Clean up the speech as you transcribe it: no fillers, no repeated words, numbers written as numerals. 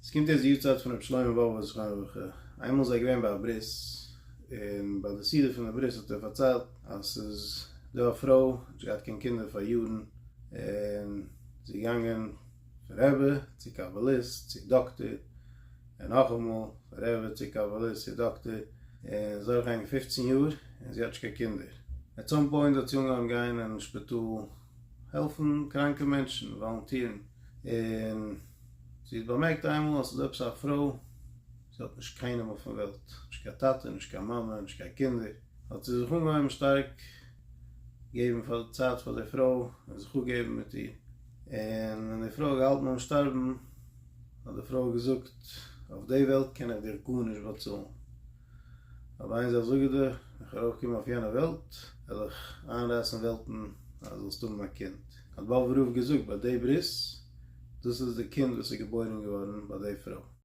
עס קומט יעצט די יארצייט פון רבי שלמה באבובער זכרונו לברכה, איינמאל איז ער געווען ביי א ברית, און ביי די סעודה פון די ברית האט ער פארציילט אז ס'איז דא א פרוי, האט נישט געהאט קיין קינדער פאר יארן, און זי איז געגאנגען פון רבי צו קבליסט צו דאקטער, און נאכאמאל פון רבי צו קבליסט צו דאקטער, און איז דורכגעגאנגען פופצן יאר און זי האט נישט קיין קינדער. at some point האט זי אנגעהויבן גיין אין שפיטאל העלפן קראנקע מענטשן, וואלונטירן, און זי האט באמערקט איינמאל אז ס'איז דא עפעס א פרוי, זי האט נישט קיינעם אויפן וועלט, נישט קיין טאטע, נישט קיין מאמע, נישט קיין קינדער, האט זי זיך אנגעהויבן שטארק געבן פאר צייט פאר די פרוי און זיך אפגעבן מיט איר, און ווען די פרוי האט געהאלטן ביים שטארבן האט די פרוי געזאגט, אויף די וועלט קען איך דיר גארנישט באצאלן, אבער איין זאך זאג איך דיר, ווען איך וועל ארויפקומען אויף יענע וועלט, וועל איך איינרייסן וועלטן אז זאלסט האבן א קינד. האט באבובער רב געזאגט ביי די ברית, דאס איז די קינד וואס איז געבוירן געווארן ביי די פרוי.